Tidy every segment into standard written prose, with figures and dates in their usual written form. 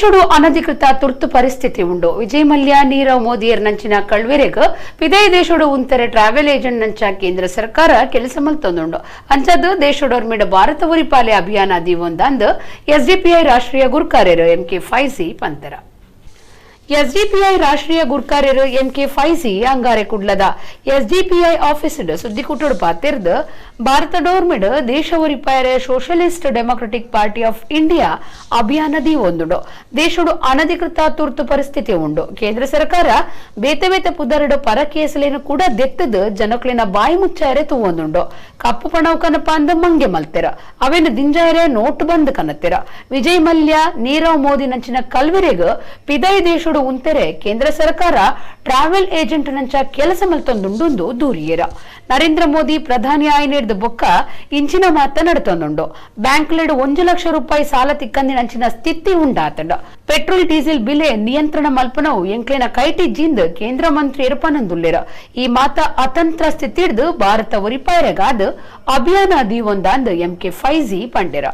ದೇಶಡು ಅನಧಿಕೃತ ತುರ್ತು ಪರಿಸ್ಥಿತಿ ಉಂಡು. ವಿಜಯ್ ಮಲ್ಯ, ನೀರವ್ ಮೋದಿಯರ್ ನಂಚಿನ ಕಳ್ವೆರೆಗ್ ಪಿದೈ ದೇಶಡು ಉಂತರೆ ಟ್ರಾವೆಲ್ ಏಜೆಂಟ್ ನಂಚ ಕೇಂದ್ರ ಸರ್ಕಾರ ಕೆಲಸ ಮಲ್ತೊಂದುಂಡು. ಅಂಚದ್ ದೇಶಡೊರ್ಮಿಡ ಭಾರತ ಉರಿಪಾಲೆ ಅಭಿಯಾನ ದೀವೊಂದಂದ್ ಎಸ್ಡಿಪಿಐ ರಾಷ್ಟ್ರೀಯ ಗುರ್ಕಾರ್ಯರು ಎಂಕೆ ಫೈಜಿ ಪಂತೆರ. ಎಸ್ಡಿಪಿಐ ರಾಷ್ಟ್ರೀಯ ಗುರ್ಕಾರ್ಯರು ಎಂಕೆ ಫೈಜಿ ಅಂಗಾರೆ ಕುಡ್ಲದ ಎಸ್ಡಿಪಿಐ ಆಫೀಸ್ ಸುದ್ದಿಕೂಟಡು ಪಾತೆರ್ದ್ ಭಾರತ ಡೋರ್ಮಿಡ್ ದೇಶ ಉರಿಪಾಯರೆ Socialist Democratic Party of India ಅಭಿಯಾನ ದೀವೊಂದುಂಡು. ದೇಶಡು ಅನಧಿಕೃತ ತುರ್ತು ಪರಿಸ್ಥಿತಿ ಉಂಡು. ಕೇಂದ್ರ ಸರ್ಕಾರ ಬೇತೆ ಬೇತೆ ಪುದರುಡು ಪರ ಕೇಸಲೇನು ಕೂಡ ದೆತ್ತದು ಜನಕ್ಲೆನ ಬಾಯಿ ಮುಚ್ಚಾಯರೆ ತೂವೊಂದುಂಡು. ಕಪ್ಪು ಪಣವು ಕನಪ ಅಂದ್ ಮಂಗೆ ಮಲ್ತೆರ, ಅವೇನು ದಿಂಜಾಯರೆ ನೋಟ್ ಬಂದ್ ಕನತ್ತೆರ. ವಿಜಯ್ ಮಲ್ಯ, ನೀರವ್ ಮೋದಿ ನಂಚಿನ ಕಲ್ವೆರೆಗ್ ಪಿದೈ ದೇಶಡು ಉಂತೆರೆ ಕೇಂದ್ರ ಸರ್ಕಾರ ಟ್ರಾವೆಲ್ ಏಜೆಂಟ್ ನಂಚ ಕೆಲಸ ಮಲ್ತೊಂದುಂಡು ದೂರಿಯರ. ನರೇಂದ್ರ ಮೋದಿ ಪ್ರಧಾನಿ ಆಯ್ನೇರ್ದ ಬೊಕ್ಕ ಇಂಚಿನ ಮಾತ ನಡತೊಂದುಂಡು. ಬ್ಯಾಂಕ್ಲೆಡ್ 1 ಲಕ್ಷ ರೂಪಾಯಿ ಸಾಲ ತಿಕ್ಕಂದಿನಂಚಿನ ಸ್ಥಿತಿ ಉಂಡಾತಂಡು. ಪೆಟ್ರೋಲ್ ಡೀಸೆಲ್ ಬಿಲೆ ನಿಯಂತ್ರಣ ಮಲ್ಪನವು ಎಂಕ್ಲೆನ ಕೈಟಿ ಜಿಂದ್ ಕೇಂದ್ರ ಮಂತ್ರಿ ಪನಂದುಲ್ಲೆರ. ಈ ಮಾತ ಅತಂತ್ರ ಸ್ಥಿತಿಡ್ದು ಭಾರತ ಒರಿಪಾಯರೆಗಾದ್ ಅಭಿಯಾನ ದೀವೊಂದಾಂದ್ ಎಂಕೆ ಫೈಜಿ ಪಂಡೆರ.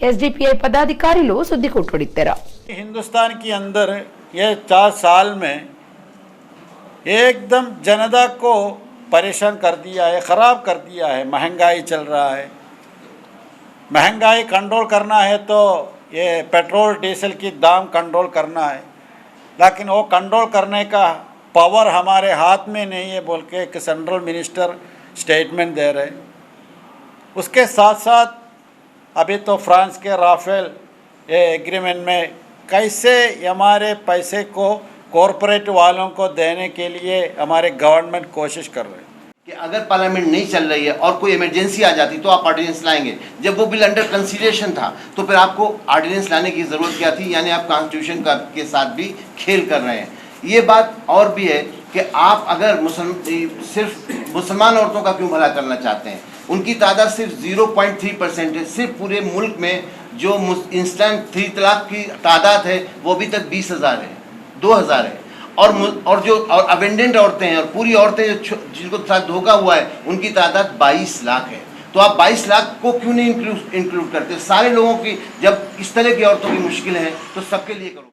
ಎಸ್ಡಿಪಿಐ ಪದಾಧಿಕಾರಿಲು ಸುದ್ದಿ ಕೊಟ್ಟುಡಿತ್ತೆರ. हिंदुस्तान के अंदर ये 4 साल में एकदम जनता को परेशान कर दिया है, ख़राब कर दिया है। महंगाई चल रहा है, महंगाई कंट्रोल करना है तो ये पेट्रोल डीजल की दाम कंट्रोल करना है, लेकिन वो कंट्रोल करने का पावर हमारे हाथ में नहीं है बोल के एक सेंट्रल मिनिस्टर स्टेटमेंट दे रहे। उसके साथ साथ अभी तो फ्रांस के राफेल ये एग्रीमेंट में कैसे हमारे पैसे को कॉरपोरेट वालों को देने के लिए हमारे गवर्नमेंट कोशिश कर रहे हैं। कि अगर पार्लियामेंट नहीं चल रही है और कोई इमरजेंसी आ जाती तो आप ऑर्डिनेंस लाएंगे। जब वो बिल अंडर कंसिडरेशन था तो फिर आपको ऑर्डिनेंस लाने की ज़रूरत क्या थी? यानी आप कॉन्स्टिट्यूशन का के साथ भी खेल कर रहे हैं। ये बात और भी है कि आप अगर सिर्फ मुसलमान औरतों का क्यों भला करना चाहते हैं? उनकी तादाद सिर्फ 0.3% है। सिर्फ पूरे मुल्क में जो इंस्टेंट थ्री तलाक की तादाद है वो अभी तक 20,000 है, 2,000 है। और जो और अबेंडेंट औरतें हैं और पूरी औरतें जो जिनको साथ धोखा हुआ है उनकी तादाद 22 लाख है। तो आप 22 लाख को क्यों नहीं इंक्लूड करते? सारे लोगों की जब इस तरह की औरतों की मुश्किल है तो सबके लिए करो।